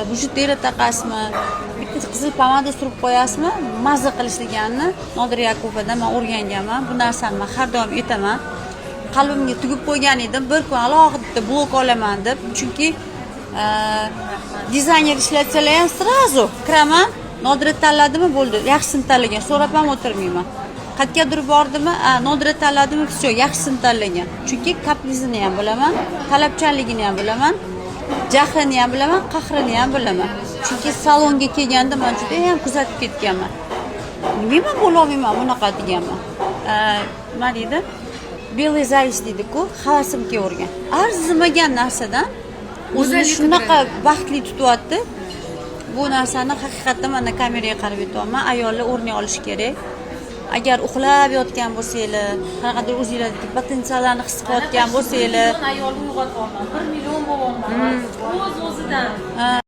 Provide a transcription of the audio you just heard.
Bijuteri taqasizmi, bitta qizil pomada surib qo'yasizmi, mazza qilishliganini Nodira Yakubovadan man o'rganganman. Bu narsani man har doim aytaman, qalbimga tugib qo'ygan edim, bir kun alohida bitta blok olaman deb. Chunki dizayner ishlatsalar ham, сразу kiraman, Nodira tanladimi, bo'ldi, yaxshisini tanlagan, so'rab ham o'tirmayman. Qayergadir bordimi, a, Nodira tanladimi, все, yaxshisini tanlagan. Chunki kaprizini ham bilaman, talabchanligini ham bilaman, jahlini ham bilaman, qahrini ham bilaman. Chunki salonga kelganda man judayam kuzatib ketganman. Nimaga man bo'lolmayman bunaqa deganman. Nima deydi, белый зависть deydiku, havasim kelavergan arzimagan narsadan o'zini Go'zallik shunaqa qidiradi. Baxtli tutyapti. Bu narsani haqiqatdan mana kameraga qarab aytyapman, ayollar o'rnak olishi kerak. Agar uxlab yotgan bo'lsanglar, qanaqadir o'zinglardagi potensiallarni his qilayotgan bo'lsanglar Million ayolni uyg'otyapman, 1 million bo'lyapman o'z o'zidan. Ha.